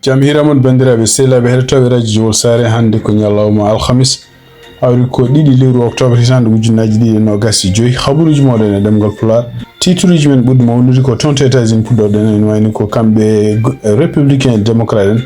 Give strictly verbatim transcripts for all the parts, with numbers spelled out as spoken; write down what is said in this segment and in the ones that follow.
Jam hiira mon, banndiraaɓe sehilaaɓe heɗotooɓe Radio Jowol Saare. Hannde ko ñalawma alhamis, awri ko ɗiɗi lewru octobre, hitaande ujunnaji ɗiɗi e noogas e joyi. Habaruuji mooɗon e ɗemngal Pulaar. Titruuji men ɓurɗi mawnude ko toon to États-Unis puɗɗoɗen, ene wayni ko kamɓe go-, républicain et démocrate en,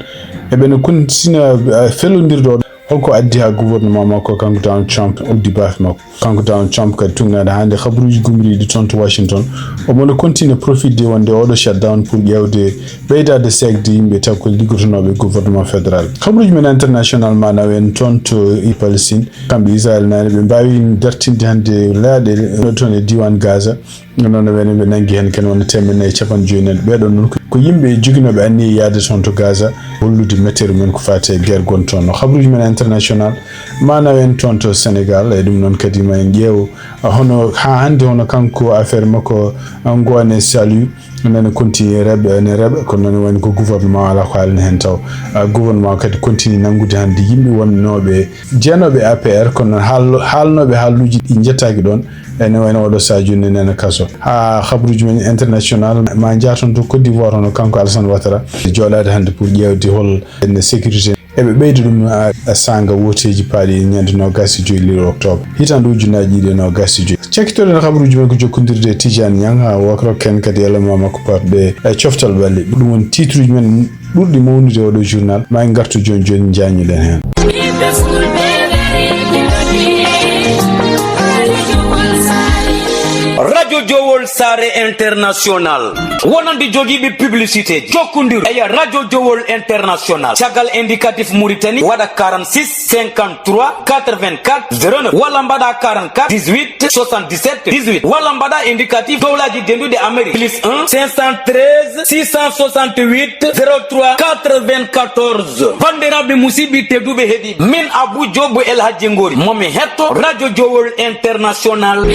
eɓe no kontina, eh, fellondirde. Holko addi haa gouvernement makko, kanko Donald Trump, uddi baafe makko? Kanko Donald Trump kadi tugnaade hannde habaruuji gumriiɗi toon to Washington. Omo no continue profitde wonde oɗo shutdown pour ƴeewde ɓeydaade seekde yimɓe taw ko liggotonooɓe gouvernement fédéral. Habaruuji men international ma naw en toon to Palestine. Kamɓe Israël nani ɓe mbaawi dartinde hannde laaɗe toon e diiwaan Gaza. Noon wene ɓe nanngi heen ken wona teemedde nayi e capanɗe joyi nani. Ɓee ɗoon noon ko yimɓe joginooɓe anniye yahde toon to Gaza, hollude metteeru men ko faati e guerre gonɗo toon. No habaruuji men international ma naw en toon to Sénégal. E ɗum noon kadi ma en ƴeew, ah, hono haa hannde hono kanko affaire makko, ah, Ngoone Saliou nana continue reɓe, ene reɓa, kono noon woni ko gouvernement alaa ko haalani heen taw. Ah, gouvernement kadi continue nanngude hannde yimɓe wonnooɓe jeenooɓe A P R, kono noon haal-, haalnooɓe haaluuji ɗi njettaaki ɗoon. Ene wayno oɗo sahaa jooni nana kaso. Haa habaruuji men international ma njaha toon to Côte d'Ivoire, hono kanko Alassane Ouattara jooɗaade hannde pour ƴeewde hol ene sécurité. Eɓe ɓeyda ɗum, a, a saanga wooteeji paaɗi e ñande noogas e joyi lewru octobre, hitaande ujunnaji ɗiɗi e noogas e joyi. Cakkitoɗen habaruuji men ko jokkondirde e Tidiane Niang, haa wakro ken kadi élément makko parɗe e coftal ɓalli. Ɗum woni titruuji men ɓurɗi mawnude oɗo journal. Ma en ngartu jooni jooni, njaññuɗen heen. Radio Jowol Saare International. Wonande jogiiɓe publicité, jokkondir e Radio Jowol International. Caggal indicatif Mauritanie, waɗa quarante-six, cinquante-trois, quatre-vingt-quatre, zéro neuf, walla mbaɗa quarante-quatre, dix-huit, soixante-dix-sept, dix-huit, walla mbaɗa indicatif dowlaji denduɗe Amérique, plus un, cinq cent treize, six cent soixante-huit, zéro trois, quatre-vingt-quatorze. Bandiraɓe, musidɓe tedduɓe heɗiɓe, min Abou Diop El Hadji Ngori, momi hetto Radio Jowol International.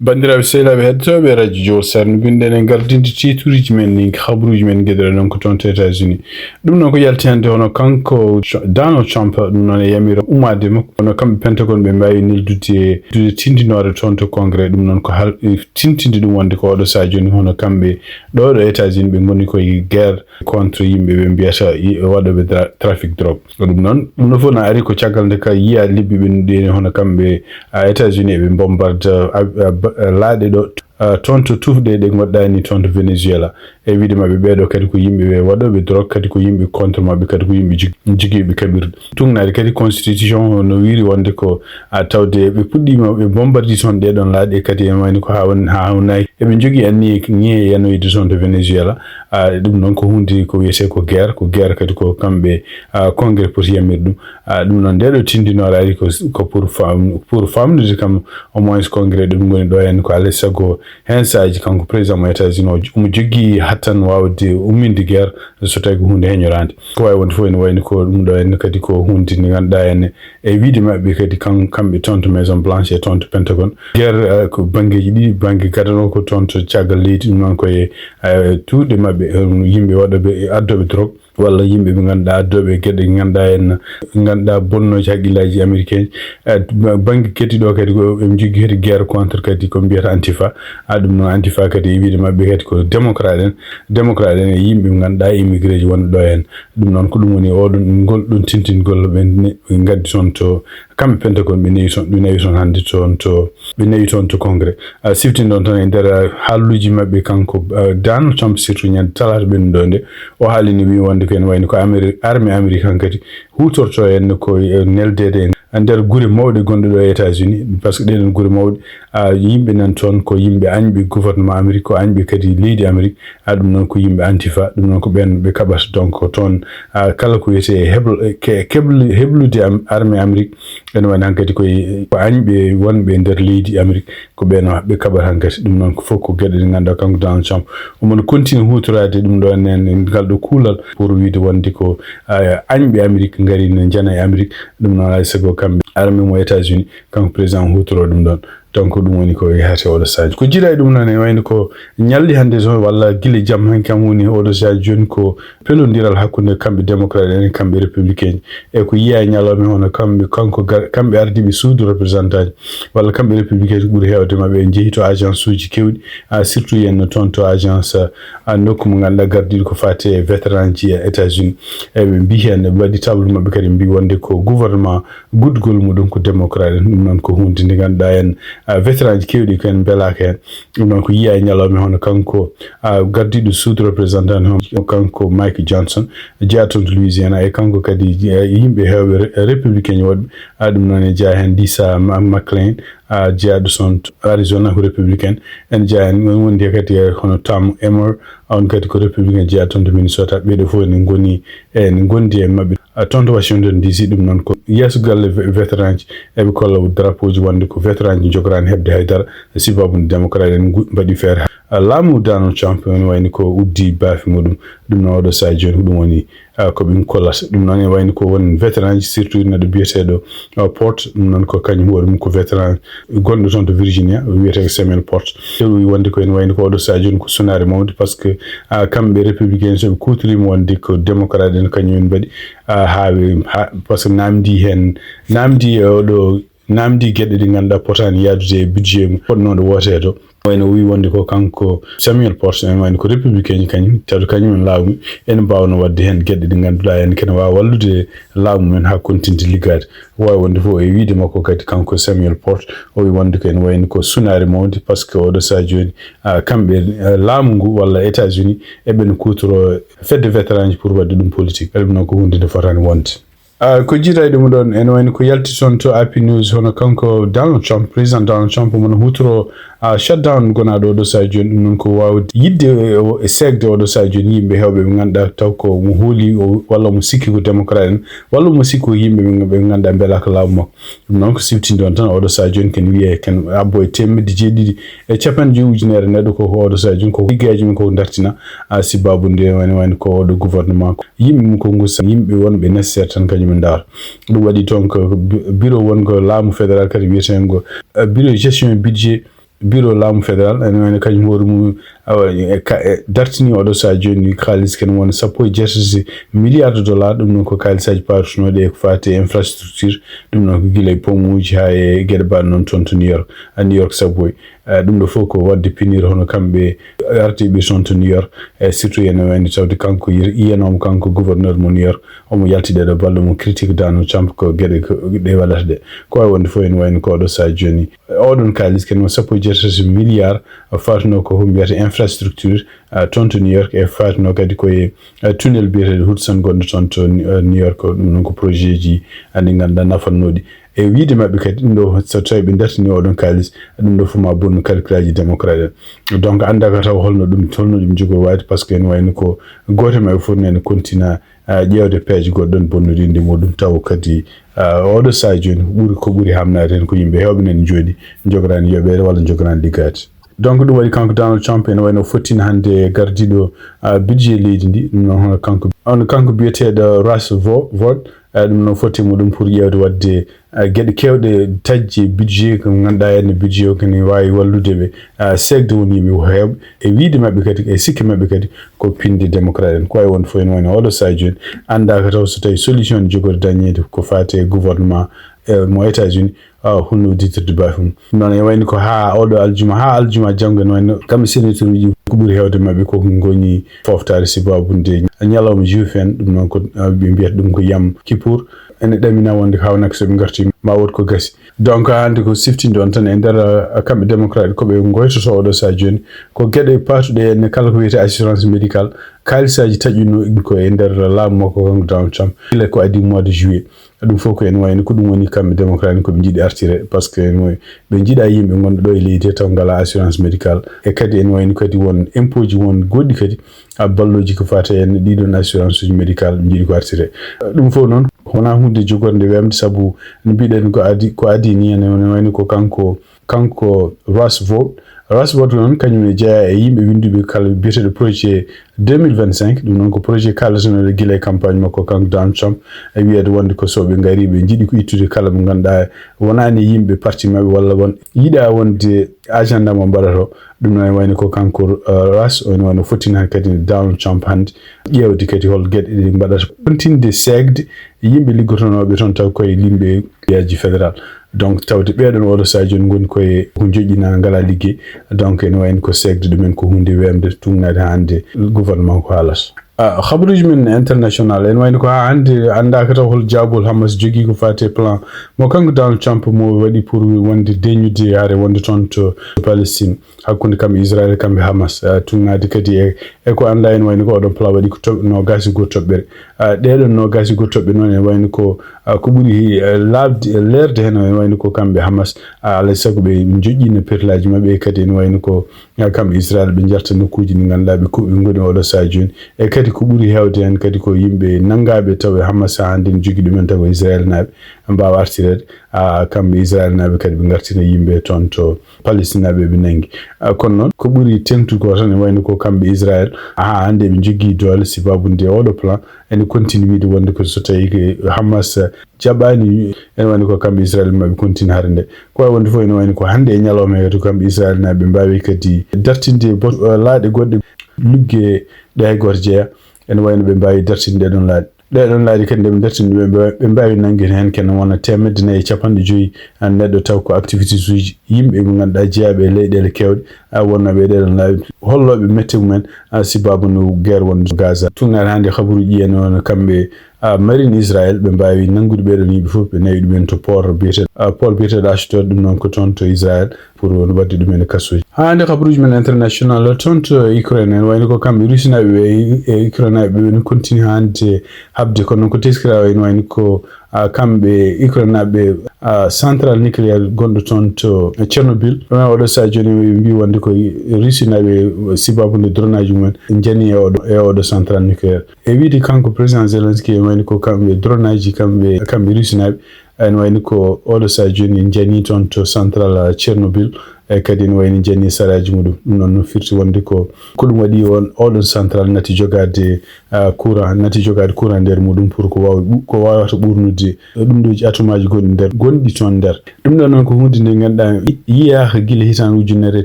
Bandiraɓe sehilaaɓe heɗotooɓe Radio Jowol Saare, no mbiɗen e gardinde titruuji men ɗin, habaruuji men geɗe ɗon ko toon to États-Unis. Ɗum noon ko yalti hannde hono kanko Donald Trump, ɗum noon e yamira ummaade makko. Kono kamɓe Pentagon ɓe mbaawi neldude, dude tindinoore toon to Congrès. Ɗum noon ko hal-, e tintinde ɗum wonde ko oɗo sahaa jooni hono kamɓe ɗo ɗo États-Unis ɓe ngoni koye guerre contre yimɓe ɓe mbiyata yi-, waɗooɓe dra-, trafic drogue. Ko ɗum noon, ɗum ɗo fof no ari ko caggal nde ka yiya lebbi ɓe ɗeni hono kamɓe, a, États-Unis eɓe bombarda, a, a, ba-, a, laaɗe ɗo, a, toon to tufɗe ɗe ngonɗaani toon to Venezuela. E wiide maɓɓe ɓeeɗo kadi ko yimɓe ɓe waɗooɓe drogue, kadi ko yimɓe contre maɓɓe, kadi ko yimɓe jog-, jogiiɓe kaɓirɗe. Tugnaade kadi constitution o no wiiri wonde ko, a, tawde ɓe puɗɗiima ɓe bombardi toon ɗee ɗoon laaɗe, kadi ene wayni ko haa won-, haa hawnaaki. Eɓe njogii anniye ñee yanoyde toon to Venezuela. A, ɗum noon ko huunde ko wiyetee ko guerre, ko guerre kadi ko kamɓe, a, Congrès poti yamirde ɗum. A, ɗum noon, ndee ɗoo tindinoore ari ko, ko pour fam-, pour famnude kam, au moins Congrès ɗum ngoni ɗo heen ko alaa e sago heen saaji kanko président mo États-Unis o, omo jogii hattan waawde umminde guerre so tawi ko huunde heñoraande. Ko waawi wonde fof ene wayni ko ɗum ɗo heen kadi ko huunde nde ngannduɗaa heen e wiide maɓɓe kadi kan-, kamɓe toon to Maison Blanche e toon to Pentagone. Guerre, eh, ko banngeeji ɗiɗi, bannge gadano ko toon to caggal leydi, ɗum noon ko e, eh, tuuɗe maɓɓe, eh, yimɓe waɗooɓe, addooɓe drogue. Walla yimɓe ɓe ngannduɗaa addooɓe geɗe ɗe ngannduɗaa en, ngannduɗaa bonnooji hakkillaaji américain. Eh, ba-, bannge keddi ɗo kadi ko ɓe njogii kadi guerre contre kadi ko mbiyata Antifa. A, ɗum noon Antifa kadi e wiide maɓɓe kadi ko démocrate en, démocrate en e yimɓe ɓe ngannduɗaa immigré ji wonɓe ɗo en. Ɗum noon ko ɗum woni oɗon, ngol ɗon tintingol ɓe ne-, ɓe ngaddi toon to kamɓe Pentagone ɓe newi toon, ɓe nawi toon hannde toon to, ɓe nawi toon to Congrès. A, siftinɗon tan e nder, a, haaluuji maɓɓe kanko, a, Donald Trump surtout ñande talaata ɓennuɗo nde, o haalini wi wonde ko ene wayno ko Ameri-, armée américaine kadi huutorto en ko, e, neldeede en nder gure mawɗe gonɗe ɗo e États-Unis, parce que ɗee ɗoon gure mawɗe, a, yimɓe nan toon ko yimɓe añɓe gouvernement Amérique, ko añɓe kadi leydi Amérique, a, ɗum noon ko yimɓe Antifa, ɗum noon ko ɓeen ɓe kaɓata donc toon, a, kala ko wiyetee hebl-, ke-, kebl-, heblude am-, armée Amérique, ene wayno hankadi koye ko añɓe wonɓe nder leydi Amérique, ko ɓeen ɓe kaɓata hankadi. Ɗum noon ko fof ko geɗe ɗe ngannduɗaa kanko Donald Trump omo no continue huutoraade ɗum ɗo nen, ngal ɗo kuulal pour wiide wonde ko, a, añɓe Amérique ngari ne njana e Amérique. Ɗum noon alaa e sago kamɓe armée mo États-Unis, kanko président mo huutoroo ɗum ɗoon. Donc ɗum woni ko yahata e oɗo sadio. Ko jiiɗa e ɗum noon, e wayno ko ñalli hannde so walla gila jam hanki kam woni oɗo sadio jooni ko pelondiral hakkunde kamɓe démocrate en e kamɓe républicain ji. E ko yiya e ñalawma hono kamɓe, kanko gar-, kamɓe ardiiɓe suudu représentant ji walla kamɓe républicain ji ɓuri heewde maɓɓe en njehi to agence uji kewɗi, ah, surtout yen no toon to agence, ah, nokku mo ngannduɗaa gardiiɗo ko faati e vétéran ji e États-Unis. Eɓe mbi heen, ɓe mbaɗi table maɓɓe kadi mbi wonde ko gouvernement guddugol muɗum ko démocrate en. Ɗum noon ko huunde nde ngannduɗaa en, ah, vétéran ji kewɗi ko en mbelaaka heen. Ɗum noon ko yiya e ñalawma hono kanko, ah, gardiiɗo suudu représentant hono kanko Mike Johnson, jeyaa toon to Louisiana, e kanko kadi, eh, yimɓe heewɓe re-, républicain ji woɗɓe, ah, ɗum noon e jeyaa heen Lisa Ma-, McClain, ah, jeyaaɗo toon to Arizona ko républicain, en jeyaa heen, en wondi kadi e hono Tom Emmer, on kadi ko républicain jeyaaɗo toon to Minnesota, ɓeeɗo fof ene ngoni, e ene ngondi e maɓɓe. Ah, toon to Washington D C, ɗum noon ko yeeso galle ve-, vétéran ji, eɓe kolla drapeau ji wonde ko vétéran ji njogorani heɓde haydara, sibabu nde démocrate en ngu-, mbaɗi feere. Ah, laamu Donald Trump ene wayni ko uddi baafe muɗum, ɗum noon oɗo sadio jooni ko ɗum woni, ah, ko ɓe kollata. Ɗum noon ene wayni ko won vétéran ji, surtout neɗɗo biyeteeɗo, ah, Port, ɗum noon ko kañum hoore mum ko vétéran gonɗo toon to Virginia, wiyetee ko Samuel Port. Ɓe wi wonde ko ene wayni ko oɗo sadio jooni ko sunaare mawde, parce que, ah, kamɓe républicain so ɓe kuutoriima wonde ko démocrate en kañum en mbaɗi, ah, haa ɓe, haa, parce que naamndi heen, naamndi e oɗo, naamndi geɗe ɗe ngannduɗaa potaani yahdude e budget mum fotnooɗo wooteede. Wayno o wi wonde ko kanko Samuel Port, en wayno ko républicain ji kañum, tawi kañum en laamu, ene mbaawno waɗde heen geɗe ɗe ngannduɗaa en kene waawa wallude laamu men haa kontinde liggaade. Waawi wonde fof e wiyde makko kadi kanko Samuel Port, o wi wonde ko ene wayno ko sunaare mawde, parce que oɗo sadio jooni, ah, kamɓe, ah, laamu ngu walla États-Unis eɓe no kuutoroo fedde vétéran ji pour waɗde ɗum politique. Ɗum noon ko huunde nde fotaani wonde. Ah, ko jiiɗa e ɗum ɗoon, ene wayno ko yalti toon to A P News, hono kanko Donald Trump, président Donald Trump, mono huutoroo, ah, shutdown gonaaɗo oɗo sadio jooni, ɗum noon ko waawde yiɗde e o-, e seegde oɗo sadio jooni yimɓe heewɓe ɓe ngannduɗaa taw ko mo hooli o, walla mo sikki ko démocrate en, walla mo sikki ko yimɓe ɓe, ɓe ngannduɗaa mbelaaka laamu makko. Ɗum noon ko siftinde on tan, oɗo sadio jooni ken wiyee ken abbo e teemedde jeeɗiɗi e capanɗe joyi ujunere neɗɗo ko, ko oɗo sadio jooni ko liggeyaaji mum ko dartina, ah, sibabu nde wayno, wayno ko oɗo gouvernement ko yimɓe mum ko ngu sa-, yimɓe wonɓe nécessaire tan kañum en ndaar. Ɗum waɗi toon ko bu-, bureau won ko laamu fédéral kadi wiyetee ngo, ah, bureau gestion budget, bureau laamu fédéral, ene wayno kañum hoore mum, awa, e ka-, e dartini oɗo sadio jooni kaalis ken won sappo e jeetati milliards de dollars, ɗum noon ko kaalisaaji paarutunooɗi e ko faati e infrastructure, ɗum noon ko gila e pont uji haa e geɗe mbaɗe noon toon to New York, a New York subway. Eh, ɗum ɗo fof ko waɗde pinir hono kamɓe ardiiɓe toon to New York, e surtout ene wayno tawde kanko yir-, yiyanooma kanko gouverneur mo New York, omo yalti ɗeɗo balɗe mo critique Donald Trump ko geɗe ko ɗe waɗata ɗe. Ko wawi wonde fof ene wayno ko oɗo sadio jooni. Oɗon kaalis ken won sappo e jeetati milliards, faatuno ko ko mbiyata infrastructure, ah, toon to New York, e faatuno kadi koye, ah, tunnel biyeteeɗo Hudson gonɗo toon to, ah, New York. Ɗum noon ko projet ji, ah, ɗi ngannduɗaa nafannooɗi. E wiyde maɓɓe kadi, ɗum ɗo, so tawii ɓe dartini oɗon kaalis, ɗum ɗo fof ma bonnu calcul aji démocrate en. Donc, anndaa ka taw holno ɗum, holno ɗum jogori waade, par ce que ene wayno ko gooto e maɓɓe fof nene kontina, ah, ƴeewde peeje goɗɗo ɗon bonnude innde muɗum, taw kadi, ah, oɗo sadio jooni ɓuri, ko ɓuri hamnaade heen ko yimɓe heewɓe nene njooɗi, njogorani yoɓeede walla njogorani liggaade. Donc, ɗum waɗi kanko Donald Trump ene wayno fottina hannde gardiiɗo, ah, budget leydi ndi, ɗum noon hono kanko, hono kanko biyeteeɗo Ras Vo-, Vot, ah, ɗum noon foti mo ɗum pour ƴeewde waɗde, ah, geɗe keewɗe taƴde budget ko ngannduɗaa ene budget o kene waawi wallude ɓe, ah, seegde won yimɓe ko heewɓe, e wiyde maɓɓe kadi, e sikke maɓɓe kadi, ko pinde démocrate en. Ko wawi wonde fof ene wayno oɗo sadio jooni, anndaa ka taw so tawii solution jogori dañeede ko faati e gouvernement, eh, mo États-Unis, ah, holno udditirde baafe mum. Noon e wayno ko haa oɗo aljuma, haa aljuma janngo ene wayno kamɓe sénateur uji ko ɓuri heewde maɓɓe ko ngoni foftaade sibabu nde ñalawma juif en, ɗum noon ko, ah, ɓe mbiyata ɗum ko Yom Kippur. Ene ɗamina wonde hawnaka so ɓe ngarti ma wood ko gasi. Donc, hannde ko siftinde on tan e nder, ah, kamɓe démocrate ko ɓe ngoytoto oɗo sadio jooni. Ko geɗe paatuɗe en kala ko wiyetee assurance médicale, kaalisaaji taƴuno ko e nder laamu makko kanko Donald Trump. Gila ko adii mois de juillet. Ɗum fof ko ene wayno ko ɗum woni kamɓe démocrate ko ɓe njiɗi artire, par ce que ene wayi ɓe njiɗa yimɓe ngonɓe ɗo e leydi he taw ngalaa assurance médicale. E kadi ene wayno kadi won impôt ji won goɗɗi kadi, a, balluuji ko faati e ɗiɗon assurance uji médicale ɓe njiɗi ko artire. Ɗum fof noon wonaa huunde jogorde wemde, sabu no mbiɗen ko adii, ko adii ni ene wayno ko kanko, kanko Ras Vot, Rust Bottle noon, kañum ne jeyaa e yimɓe winnduɓe kala biyeteeɗo projet deux mille vingt-cinq. Ɗum noon ko projet kaaldatnooɗo gila e campagne makko, kanko Donald Trump, e wiyeede wonde ko so ɓe ngarii, ɓe njiɗi ko ittude kala mo ngannduɗaa wonaani yimɓe parti maɓɓe walla won yiɗaa wonde agenda mo mbaɗata o. Ɗum noon ene wayno ko kanko, uh, Rust, o ene wayno fottina kadi Donald Trump hannde ƴeewde kadi hol geɗe ɗe mbaɗata. Kontinde seegde yimɓe liggotonooɓe toon taw koye limbe yaaji fédéral. Donc, tawde ɓeeɗoon oɗo sahaa jooni ngoni koye ko joƴƴina, ngalaa liggey. Donc, ene wayno ko seegde ɗumen ko huunde weemde, tuugnaade haa hannde gouvernement ko haalata. Ah, habaruuji men international, ene wayno ko haa hannde anndaaka taw hol jaabol Hamas jogii ko faati e plan mo kanko Donald Trump mo waɗi pour wonde deñude hare wonde toon to Palestine, hakkunde kamɓe Israel, kamɓe Hamas. Ah, tuugnaade kadi e, e ko anndaa, ene wayno ko oɗon plan waɗi ko to-, noogaas e goo toɓɓere. Ah, ɗeeɗoon noogaas e goo toɓɓe noon, ene wayno ko, ah, ko ɓuri, eh, laaɓde, leerde heen, ene wayno ko kamɓe Hamas. Ah, alaa e sago ɓe joƴƴina perlaaji maɓɓe, e kadi ene wayno ko, ah, kamɓe Israel ɓe njalta nokkuuji ɗi ngannduɗaa ɓe ko, ɓe ngoni oɗo sahaa jooni. E kadi ko ɓuri heewde heen kadi ko yimɓe nanngaaɓe tawa e Hamas haa hannde ne jogii ɗumen tawa ko Israel naaɓe mbaawa artireede. Ah, kamɓe Israel naaɓe kadi ɓe ngartina yimɓe toon to Palestine naaɓe ɓe nanngi. Ah, kono noon ko ɓuri teeŋtude ko tan ene wayno ko kamɓe Israel haa hannde ɓe jogii doole, sibabu nde oɗo plan ene kontini wiide wonde ko so tawi ko Hamas jaɓaani, ene wayno ko kamɓe Israel maɓe kontini hare nde. Ko wayi wonde fof ene wayno ko hannde e ñalawma he to kamɓe Israel naaɓe ɓe mbaawi kadi dartinde bot-, eh, laaɗe goɗɗe lugge ɗe hay gooto jeyaa. Ene wayno ɓe mbaawi dartinde ɗee ɗoon laaɗe. Ɗee ɗoon laaɗe kadi nde ɓe dartini ɗum, ɓe, ɓe mbaawi nanngude heen kene wona teemedde nayi e capanɗe joyi, ah, neɗɗo taw ko activités uji yimɓe ɓe ngannduɗaa jeyaaɓe e leyɗeele keewɗe, ah, wonnooɓe e ɗee ɗoon laaɗe, hollooɓe mette mumen, ah, sibabu no guerre wonde Gaza. Tuugnaade hannde habaruuji ɗi ene wona kamɓe, ah, marine Israel ɓe mbaawi nanngude ɓee ɗoon yimɓe fof, ɓe nawi ɗumen to port biyeteeɗo, ah, port biyeteeɗo Ashdod, ɗum noon ko toon to Israel, pour won waɗde ɗumen e kasuuji. Haa hannde habaruuji men international toon to Ukraine, ene wayno ko kamɓe Rusinaaɓe ɓe e Ukrainenaaɓe ɓe ene kontini hannde haɓde, kono noon ko teskiraaɓe ene wayno ko, ah, kamɓe Ukrainenaaɓe, ah, central nucléaire gonɗo toon to Tchernobyl. Ɗum en oɗo sahaa jooni ɓe mbii wonde ko Rusinaaɓe sibabu nde dronaaji mumen njani e oɗo, e oɗo central nucléaire. E wiide kanko président Zelensky ene wayno ko kamɓe dronaaji kamɓe, kamɓe Rusinaaɓe. Ene wayno ko oɗo sahaa jooni njani toon to central Tchernobyl, e kadi ene wayno njani saraaji muɗum. Ɗum noon no firti wonde ko, ko ɗum waɗi on, oɗon central nati jogaade, ah, courant, nati jogaade courant nder muɗum pour ko waawi ɓu-, ko waawata ɓuurnude ɗum ɗooji atomaaji gonɗi nder, gonɗi toon nder. Ɗum ɗoo noon ko huunde nde ngannduɗaa yiyaaka gila hitaande ujunere e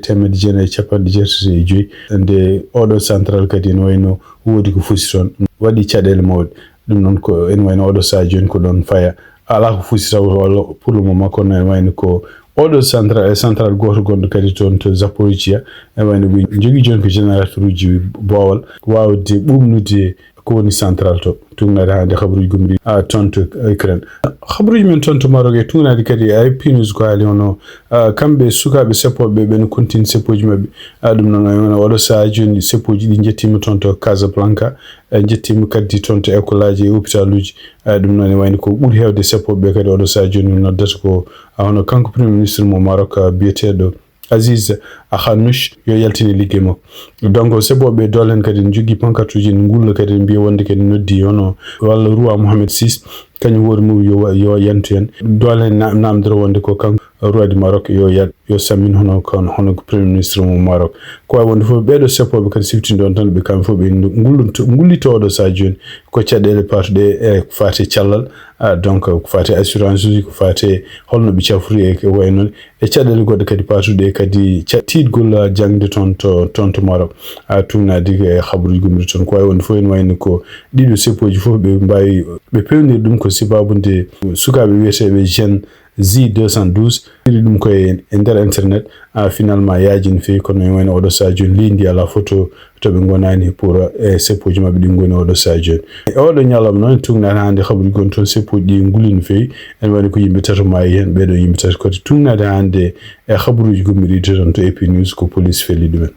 teemedde jeenayi e capanɗe jeetati e joyi, nde oɗo central kadi ene wayno woodi ko fusi toon, waɗi caɗeele mawɗe. Ɗum noon ko ene wayno oɗo sahaa jooni ko ɗoon faya. Alaa ko fusi taw walla pour le moment, kono ene wayno ko oɗo central, e central gooto gonɗo kadi toon to Zaporizhia. Ene wayno ɓe njogii jooni ko générateur uji boowal waawde ɓuuɓnude ko woni central to. Tuugnaade hannde habaruuji gomri, ah, toon to Ukraine. Habaruuji men toon to Maroc e tuugnaade kadi A F P News ko haali hono, ah, kamɓe sukaaɓe seppooɓe ɓe ene kontini seppooji maɓɓe. Ah, ɗum noon ene wayno oɗo sahaa jooni seppooji ɗi njettiima toon to Casablanca. Eh, njettiima kadi toon to école aji e hôpital uji. Eh, ɗum noon ene wayno ko ɓuri heewde seppooɓe ɓe kadi oɗo sahaa jooni noddata ko, ah, hono kanko Premier Ministre mo Maroc, ah, biyeteeɗo Aziz Ahanouch yo yaltine liggey makko. Donc, seppooɓe ɓe doole heen kadi ne njogii pancarte uji, ne ngulla kadi, ne mbiya wonde kadi noddi hono walla Roi Mohamed six, kañum hoore mum yo wa-, yo yantu heen. Doole heen na-, naamndora wonde ko kanko Roi du Maroc yo yal-, yo sammin hono kon, hono ko Premier Ministre mo Maroc. Ko wayi wonde fof, ɓeeɗo seppooɓe kadi siftinɗon tan, ɓe kamɓe fof ɓe ndu-, ngullunto-, ngullitoo oɗo sahaa jooni ko caɗeele paatuɗe e ko faati e callal, ah, donc ko faati e assurance uji, ko faati e holno ɓe cafori e ko wayi noon, e caɗeele goɗɗe kadi paatuɗe kadi ca-, tiiɗgol, ah, jaŋde toon to, toon to Maroc. Ah, tuugnaade e habaruuji gomɗi toon. Ko wayi wonde fof ene wayno ko ɗiɗo seppooji fof ɓe mbaawi, ɓe peewniri ɗum ko sababu nde sukaaɓe wiyeteeɓe Gen Z deux cent douze, iri ɗum ko e, e nder internet, ah, finalement yaaji no feewi, kono ene wayno oɗo sahaa jooni leydi alaa fof to, to ɓe ngonaani pour, eh, seppooji maɓɓe ɗi ngoni oɗo sahaa jooni. E oɗo ñalawma noon, tuugnaade hannde habaruuji gonɗi toon seppooji ɗi nguli no feewi, ene wayno ko yimɓe tato maayi heen, ɓeeɗo yimɓe tato kadi tuugnaade hannde e habaruuji gomɗi ɗi toon to A P News ko police felli ɗumen.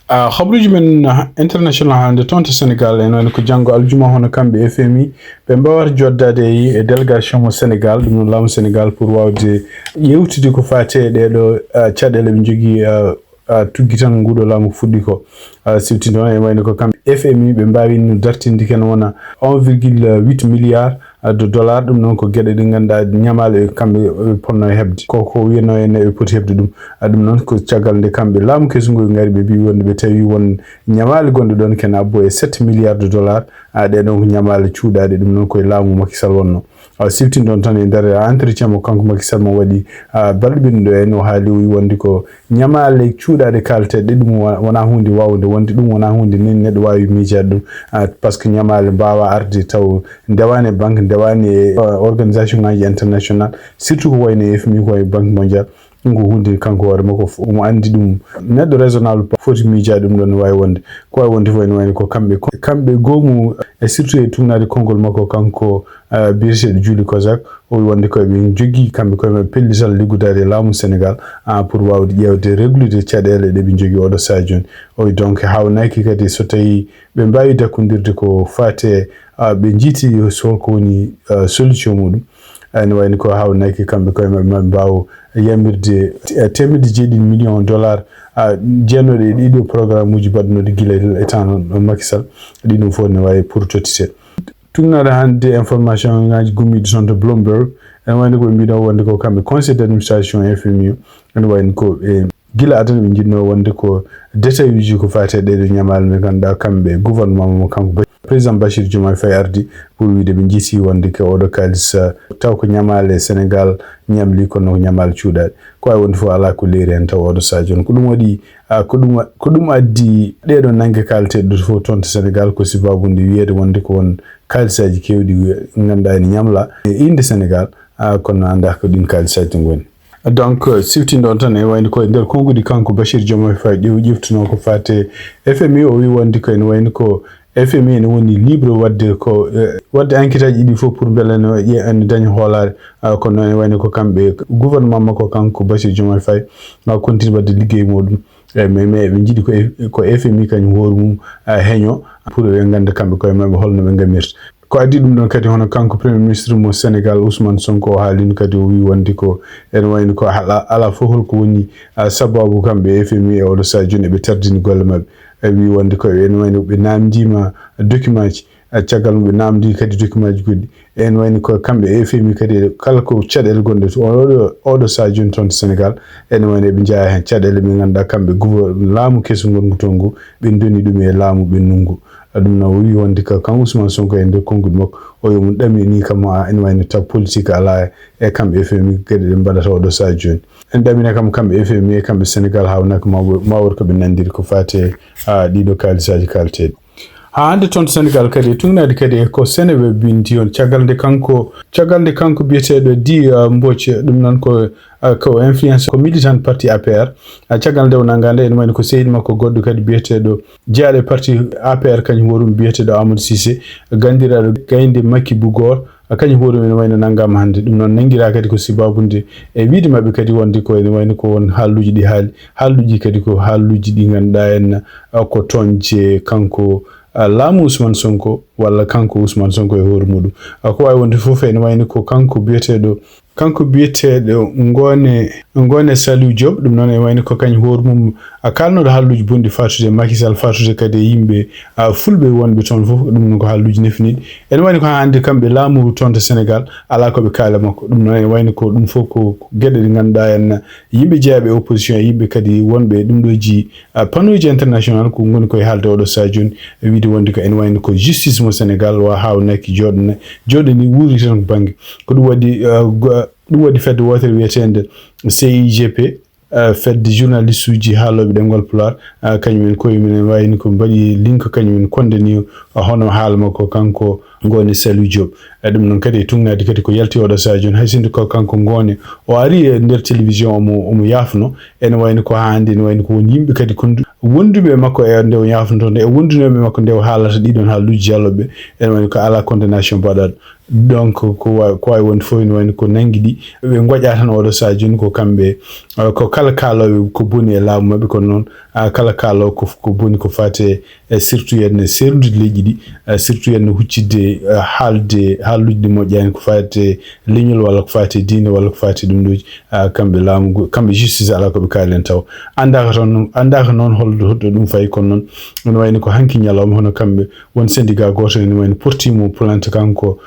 Ah, habaruuji men, ah, international hannde toon to Sénégal, ene wayno ko janngo aljuma hono kamɓe F M I ɓe mbaawata joddaade e, e délégation mo Sénégal, ɗum noon laamu Sénégal pour waawde yewtude ko faati e ɗeeɗo, ah, caɗeele ɓe njogii, ah, ah, tuggital nguuɗo laamu fuɗɗi ko. Ah, siftinde on ene wayno ko kamɓe F M I ɓe mbaawi no dartinde kene wona un virgule huit milliard de dollars. Ɗum noon ko geɗe ɗe ngannduɗaa ñamaale kamɓe ɓe ponno heɓde. Ko ko wiyano en ɓe poti heɓde ɗum. Ɗum noon ko caggal nde kamɓe laamu kesu ngu ngari ɓe mbi wonde ɓe tawi won ñamaale gonɗe ɗoon kene abbo e sept milliards de dollars. Ɗe ɗoon ko ñamaale cuuɗaaɗe ɗum noon koye laamu Macky Sall wonno. Siwtin ɗoon tan e nder entretien mo kanko Macky Sall mo waɗi balɗe ɓennuɗo en, o haali o wi wonde ko ñamaale cuuɗaaɗe kaalteeɗe ɗum wona huunde waawde wonde, ɗum wona huunde nen neɗɗo waawi miijaade ɗum. Par ce que ñamaale mbaawa arde taw ndewaani e banque, ndewaani e organisation ngaji international, surtout ko wayno F M I, ko wayno banque mondiale. Ɗum ko huunde kanko hoore makko omo anndi ɗum. Neɗɗo raisonnable foti miijaade ɗum ɗoon no waawi wonde. Ko waawi wonde fof ene wayno ko kamɓe kamɓe goomu, e surtout e tugnaade konngol makko kanko biyeteeɗo Julie Kozak. O wi wonde ko ɓe njogii kamɓe koye maɓɓe pellital liggodaade e laamu Sénégal pour waawde ƴeewde reglude caɗeele ɗe ɓe njogii oɗo sahaa jooni. O wi donc haawnaaki kadi so tawii ɓe mbaawi dakkondirde ko faate ɓe njiiti holko woni solution muɗum. Ene wayno ko haawnaaki kamɓe koye maɓɓe maɓe mbaaw yamirde teemedde jeeɗiɗi million dollar jeenoɗe e ɗiɗo programme uji mbaɗnoɗi gila e tan Macky Sall. Ɗi ɗum fof ne waawi pour tottite. Tugnaɗo hannde information ngaji gummiɗi toon to Bloomberg, ene wayno ko ɓe mbiɗo wonde ko kamɓe conseil d'administration F M I o, ene wayno ko ɓe gila adana ɓe njiɗno wonde ko détail uji ko faati e ɗeɗo ñamaale nde ngannduɗaa kamɓe gouvernement mo kanko président Bachir Diomaye Faye ardi pour wiide ɓe njiiti wonde ko oɗo kaalis taw ko ñamaale Sénégal ñamli kono ko ñamaale cuuɗaaɗe. Ko waawi wonde fof alaa ko leeri heen taw oɗo sahaa jooni ko ɗum waɗi ko ɗum ko ɗum addi ɗeɗo nannge kaalteeɗe fof toon to Sénégal ko sibaabu nde wiyeede wonde ko won kaalisaaji keewɗi ngannduɗaa ene ñamla e innde Sénégal. Kono anndaa ko ɗin kaalisaaji ngoni. Donc siwtinɗon tan e wayno ko e nder konguɗi kanko Bachir Diomaye Faye ƴew ƴeftuno ko faate F M I o wi wonde ko ene wayno ko F M I ene woni libre wadde ko wadde enquête aji ɗi fof pour mbele no ƴe ene daña hoolaare. Kono ene wayno ko kamɓe gouvernement makko kanko Bachir Diomaye Faye ma continue wadde liggey muɗum. Eyyi mais mais ɓe jiiɗi ko ko F M I kañum hoore mum heño pour ɓe ganda kamɓe koye maɓɓe holno ɓe gamirta. Ko addi ɗum ɗon kadi hono kanko premier ministre mo Sénégal Ousmane Sonko o haalino kadi o wi wonde ko ene wayno ko ala ala fof holko woni sababu kamɓe F M I e oɗo saha jooni eɓe tardini golle maɓɓe. E wi wonde ko ene wayno ɓe namdima document ji. Caggal mum ɓe namdi kadi document ji goɗɗi. Ene wayno ko kamɓe F M I kadi kala ko caɗele gonɗe to oɗo oɗo saha jooni toon to Sénégal. Ene wayno eɓe jeeya heen caɗele ɓe ganduɗa kamɓe gouver laamu kesu ngongu toon ngu ɓe doni ɗum e laamu ɓe nungu. Ɗum noon o wi wonde ko kanko Ousmane Sonko e nder konguɗi makko o yo mum ɗamini kam ene wayno taw politique ala e kamɓe F M I geɗe ɗe mbaɗata oɗo saha jooni. En ɗamina kam kamɓe F M I e kamɓe Sénégal hawnaka ma wor ko ɓe nandiri ko fate ɗiɗo kalisaji kalteɗi. Haa hannde toon to Senegaal kadi e tugnaade kadi e ko Seneweb binndi on caggal nde kanko caggal nde kanko biyeteeɗo Di Mbodj ɗum noon ko ko influence ko militant parti A P R. Caggal nde o nanngaa nde ene wayno ko sehil makko goɗɗo kadi biyeteeɗo jeyaaɗo e parti A P R kañum hoɗum biyeteeɗo Amadou Cissé ganndiraaɗo gaynde Makki Bugor. Kañum hoɗum ene wayno nanngaama hannde ɗum noon nanngiraa kadi ko sibaabu nde e wiyde maɓɓe kadi wonde ko ene wayno ko won haalluuji ɗi haali haalluuji kadi ko haalluuji ɗi ngannduɗaa en ko toñje kanko laamu Ousmane Sonko walla kanko Ousmane Sonko e hoore muɗum. Ko waawi wonde fof ene wayno ko kanko biyeteeɗo kanko biyeteeɗo Ngoone Ngoone Saliou Diop ɗum noon ene wayno ko kañum hoore mum a kaalnoɗo haalluuji bonɗi fatude Macky Sall fatude kadi e yimɓe fulɓe wonɓe toon fof ɗum noon ko haalluuji nefiniɗi. Ene wayno ko haa hannde kamɓe laamu toon to Sénégal alaa ko ɓe kaali makko ɗum noon ene wayno ko ɗum fof ko geɗe ɗe ngannduɗaa en yimɓe jeeyaɓe e opposition e yimɓe kadi wonɓe e ɗum ɗo ji panneauji international ko ngoni koye haalde oɗo saha jooni e wiide wonde ko ene wayno ko justice mo Sénégal wa haawnaki jooɗana jooɗani wuuri tan ko bannge ko ɗum waɗi ɗum waɗi fedde wootere wiyetende C I G P. Fedde journaliste uji haalooɓe ɗemngal pulaar kañum en koye mum en wayni ko mbaɗi linka kañum en kondani hono haala makko kanko Ngoone Saliou Diop. E ɗum noon kadi e tugnaade kadi ko yalti oɗo saha jooni hay sinno ko kanko Ngoone o ari e nder télévision omo omo yaafno ene wayno ko haa hannde ene wayno ko won yimɓe kadi kondu wonduɓe e makko e nde o yaafnoto nde e wondunooɓe e makko nde o haalata ɗiɗon haalluuji jallooɓe ene wayno ko alaa condamnation mbaɗaaɗo. Donc ko wa ko wawi wonde fof ene wayno ko nanngi ɗi ɓe ngoƴa tan oɗo saha jooni ko kamɓe ko kala kaalooɓe ko boni e laamu maɓɓe kono noon kala kaaloowo ko ko boni ko fate e surtout yenne seerdude leƴƴi ɗi surtout yenne huccitde haalde haalluuji ɗi moƴƴani ko fate leñol walla ko fate diine walla ko fate ɗum ɗoji kamɓe laamu ngu kamɓe justice ala koɓe kaali en taw anndaka toon anndaka noon holɗo holɗo ɗum fayi kono noon ene wayno ko hanki ñalawma hono kamɓe won syndicat gooto ene wayno portimo plainte kanko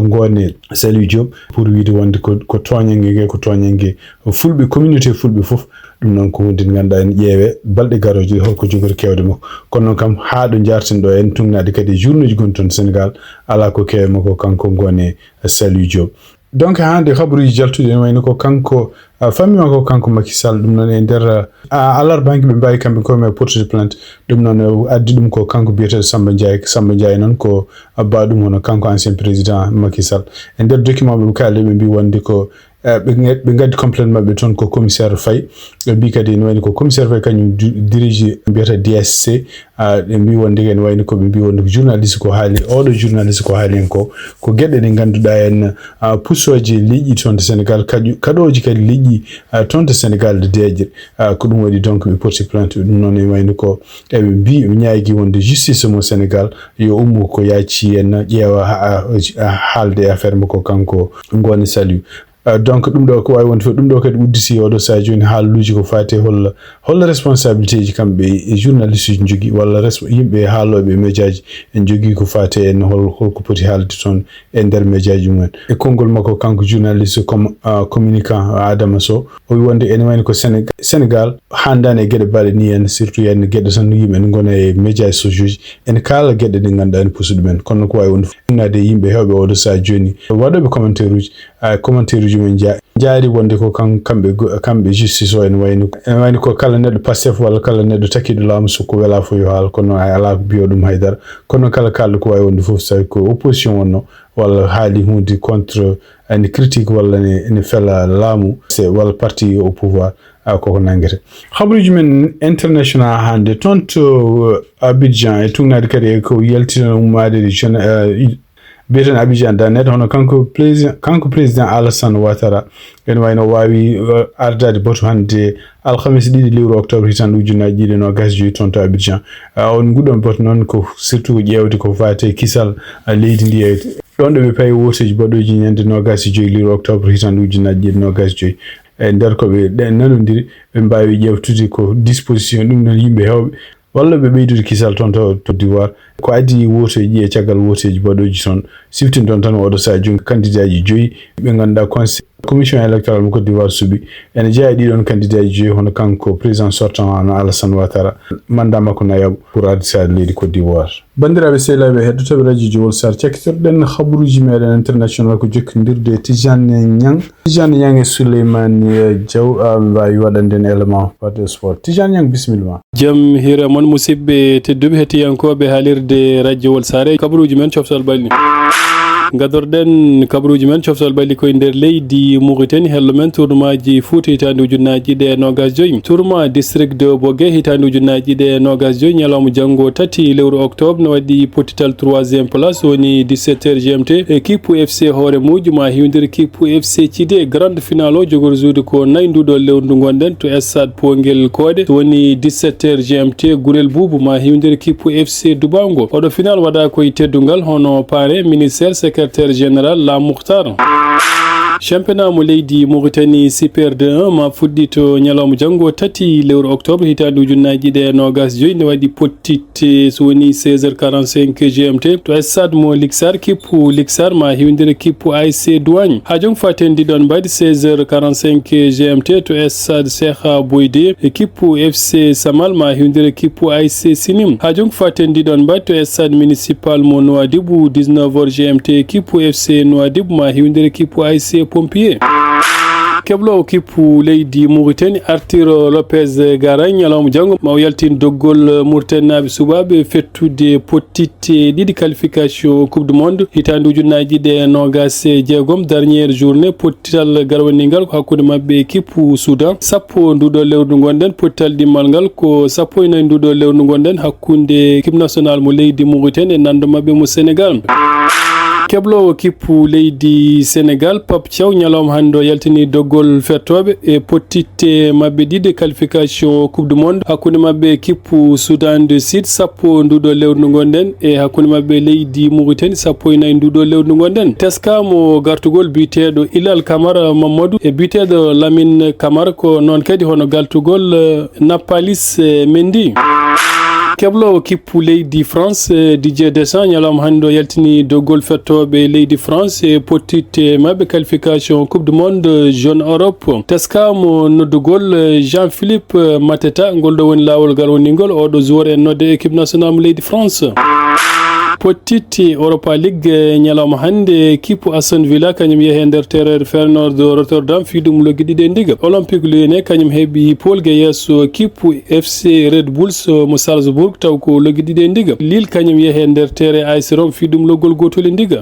Ngoone Saliou Diop, pour wiide wonde ko, ko tooñannge nge, ko tooñannge Fulɓe, communauté Fulɓe fof. Ɗum noon ko huunde nde ngannduɗaa ene ƴeewee balɗe garooje ɗe, holko jogori kewde makko. Kono noon kam, haa ɗo njaarten ɗo, en tugnaade kadi e journée ji gonɗi toon Sénégal, alaa ko keewi makko, kanko Ngoone Saliou Diop. Donc, hannde habaruuji jaltuɗi ene wayno ko kanko, ah, famille makko, kanko Macky Sall, ɗum noon e nder, ah, alarba hanki ɓe mbaawi kamɓe koye maɓɓe portude plainte. Ɗum noon o addi ɗum ko kanko biyeteeɗo Samba Ndiaye. Samba Ndiaye noon ko abba ɗum hono kanko ancien président Macky Sall. E nder document ɓe kaali, ɓe mbi wonde ko, eh, ɓe nge-, ɓe ngaddi complainte maɓɓe toon ko commissaire Faye. Ɓe mbi kadi ene wayno ko commissaire Faye kañum du-, dirige mbiyata D S C. Ah, ɓe mbi wonde ene wayno ko, ɓe mbi wonde ko journaliste ko haali, oɗo journaliste ko haali en ko, ko geɗe ɗe ngannduɗaa en, ah, pusooje leƴƴi toon to Sénégal, kaƴu-, kaɗooji kadi leƴƴi, ah, toon to Sénégal de deeƴre. Ah, ko ɗum waɗi donc ɓe porti plainte. Ɗum noon e wayno ko eɓe mbi, ɓe ñaagi wonde justice mo Sénégal yo ummo ko yaaci en, ƴeewa ha-, ha-, haalde e affaire makko kanko Ngoone Saliou. Ah, donc ɗum ɗo ko waawi wonde fof, ɗum ɗo kadi udditi oɗo sahaa jooni haaluuji ko faati e hol, hol responsabilité ji kamɓe e journaliste uji njogii, walla respo-, yimɓe haalooɓe e média ji en njogii ko faati en hol, holko poti haalde toon e nder média ji mumen. E konngol makko kanko journaliste com-, ah, communicant Adama Sow, o wi wonde ene wayno ko Séné-, Sénégal hanndaani e geɗe mbaɗe ni en, surtout en geɗe tan no yimɓe ene ngona e média sociaux ji, ene kaala geɗe ɗe ngannduɗaa ene pusa ɗumen. Kono ko waawi wonde fof, naade e yimɓe heewɓe oɗo sahaa jooni, waɗooɓe commentaire uji, ah, commentaire uji men nja-, njaari wonde ko kan-, kamɓe go-, kamɓe justice o ene wayno, ene wayno ko kala neɗɗo Pastef walla kala neɗɗo takkiiɗo laamu so ko welaa fof yo haal, kono ay alaa ko biyo ɗum haydara. Kono kala kaalɗo ko waawi wonde fof, so tawi ko opposition wonno, walla haali huunde contre, ene critique walla ne, ne fela laamu, se, walla parti au pouvoir, a, koko nanngete. Habaruuji men international hannde, toon to, uh, Abidjan, e tugnaade kadi e ko yaltina ummaade e Gen-, uh, i-, mbiyeteeɗo Abidjan dot net, hono kanko président, kanko président Alassane Ouattara, ene wayno waawi, uh, ardaade batu hannde alhamis ɗiɗi lewru octobre hitaande ujunnaaji ɗiɗi e noogaas e joy toon to Abidjan. Uh, on nguɗon batu noon ko surtout ko ƴeewde ko faati e kisal, uh, leydi ndi e ɗoon ɗo ɓe payi wooteeji baɗooji ñande noogaas e joy lewru octobre hitaande ujunnaaji ɗiɗi e noogaas e joy. E nder ko ɓe ɗe-, nanondiri, ɓe mbaawi ƴeewtude ko disposition ɗum noon yimɓe heewɓe, walla ɓe ɓeydude kisal toon to, to Côte d'Ivoire. Ko adii wooteeji e caggal wooteeji baɗooji toon, siftin toon tan oɗo sahaa jooni kandidaaji joyi ɓe ngannduɗaa conseil, commission électorale mo Côte d'Ivoire suɓi. Ene jeyaa e ɗiɗon kandidaaji joyi, hono kanko président sortant hono Alassane Ouattara, mandat makko nayaɓo pour ardittaade leydi Côte d'Ivoire. Banndiraaɓe sehilaaɓe heɗotooɓe radio Jowol Sar, cakkitorɗen habaruuji meɗen international ko jokkondirde e Tijane Niang. Tijane Niang e Souleymane Diaw, a, mbaawi waɗande en élément fate sport. Tijane Niang, bisimilla ma. Jam hiire mon, musidɓe tedduɓe hettiyankooɓe haalirde radio Wol Sare, kabaruuji men coftal ɓalli. Gadorɗen kabaruuji men coftal ɓalli koye nder leydi Mauritanie, hello men tournoi ji Fouta hitaande ujunnaaji ɗiɗi e noogaas joy. Tournoi district de Bogué hitaande ujunnaaji ɗiɗi e noogaas joy, ñalawma janngo tati lewru octobre, no waɗi pottital troisième place, woni dix-sept heures G M T. Équipe F C Hoore Muuju ma hiwdir équipe F C Cide. Grande finale o jogori joude ko nayi nduɗo lewru ndu ngonɗen to stade Pongel Koode, so woni dix-sept heures G M T. Gurel Buubu ma hiwdir équipe F C Dubango. Oɗo final waɗa koye teddungal hono parrain, ministère, secrétaire général, Lam Mukhtar. Championnat mo leydi Mauritanie Super deux un ma fuɗɗito ñalawma janngo tati lewru octobre hitaande ujunnaaji ɗiɗi e noogaas joy, nde waɗi pottitte so woni seize heures quarante-cinq G M T to stade mo Lixar. Kippu Lixar ma hiwdir kippu A S C Douane. Ha jom faten ɗiɗon mbaɗi seize heures quarante-cinq G M T to stade Cheikh Boyde. Kippu F C Samal ma hiwdir kippu A S C Sinim. Ha jom faten ɗiɗon mbaɗi to stade municipal mo Nouadhibou, dix-neuf heures G M T, kippu F C Nouadhibou ma hiwdir kippu A S C Pompier. Kebloowo kippu leydi Mauritanie, Arthur Lopez Garay, ñalawma janngo ma o yaltin doggol Mauritanienaaɓe suɓaaɓe fettude pottitte ɗiɗi qualification Coupe du Monde hitaande ujunnaaji ɗiɗi e noogaas e jeegom, dernière journée, pottital garwaniigal ko hakkunde maɓɓe e kippu Soudan. Sappo nduɗo lewru ndu ngonɗen, pottital ɗimmal ngal ko sappo e nayi nduɗo lewru ndu ngonɗen, hakkunde équipe nationale mo leydi Mauritanie e nanndo maɓɓe mo Sénégal. Kebloowo kippu leydi Sénégal, Pape Thiaw, ñalawma hannde o yaltini doggol fettooɓe e pottitte maɓɓe ɗiɗi qualification Coupe du Monde hakkunde maɓɓe e kippu Soudan du Sud, sappo nduɗo lewru ndu ngonɗen, e hakkunde maɓɓe leydi Mauritanie, sappo e nayi nduɗo lewru ndu ngonɗen. Teskaama gartugol biyeteeɗo Ilal Kamara Mamadou e biyeteeɗo Lamine Kamara, ko noon kadi hono gartugol, eh, Nampalis, eh, Mendy. Kebloowo kippu leydi France, eh, Didier Deschamps, ñalawma hannde o yaltini doggol fettooɓe leydi France e pottitte maɓɓe qualification Coupe du Monde Jeune Europe. Teskaama noddugol, eh, Jean-Philippe, eh, Mateta, ngol ɗo woni laawol ngal woni ngol, oɗo joueur en nodde équipe nationale mo leydi France. Pottitte Europa League, eh, ñalawma hannde, kippu Aston Villa, kañum yehi e nder terrain Feyenoord Rotterdam, fii ɗum loggi ɗiɗi e ndiga. Olympique Lyonnais, kañum heɓi poolge yeeso kippu F C Red Bulls, eh, mo Salzbourg, taw ko loggi ɗiɗi e ndiga. Lille kañum yehi e nder terrain A S Rome fii ɗum loggol gootol e ndiga.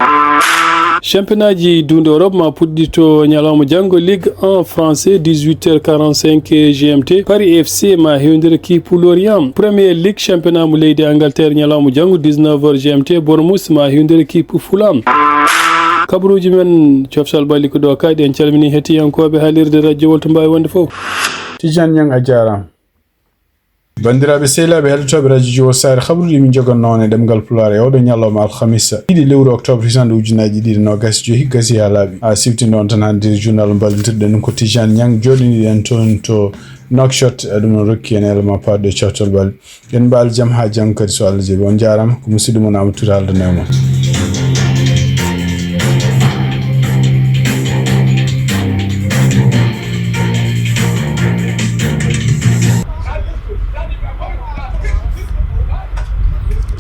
Championnat ji duunde Europe ma puɗɗito ñalawma janngo. Ligue un français, dix-huit heures quarante-cinq G M T. Paris F C ma hewndira kippu Lorient. Premier League championnat mo leydi Angleterre ñalawma janngo, dix-neuf heures G M T. Bournemouth ma hewndira kippu Fulham. Kabaruuji men, coftal ɓalli ko ɗo kaaɗi. En calmini hettiyankooɓe haalirde radio Wolto Mbawi wonde fof. Tidiane Niang, a jaaraama. Banndiraaɓe sehilaaɓe heɗotooɓe radio Jiwo Saare, kabaruuji min njogannoo on e ɗemngal Pulaar e oɗo ñalawma alhamisa, ɗiɗi lewru oktoobre, hitande ujunnaaji ɗiɗi e noogas e joyi, gasii haa laaɓi. Haa siwtinde on tan hannde journal mo mballondirɗen ɗum ko Tidiane Niang, jooɗiniiɗen toon to Nouakchott, ɗum noon rokki en élément paaɗo e coftal ɓalli. Yen mbaal jam haa janngo kadi so Allah jaɓi. On njaaraama, ko musidɗo mon Amadou Touré haaldanoo e mon.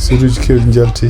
Suuduuji keewɗi njalti.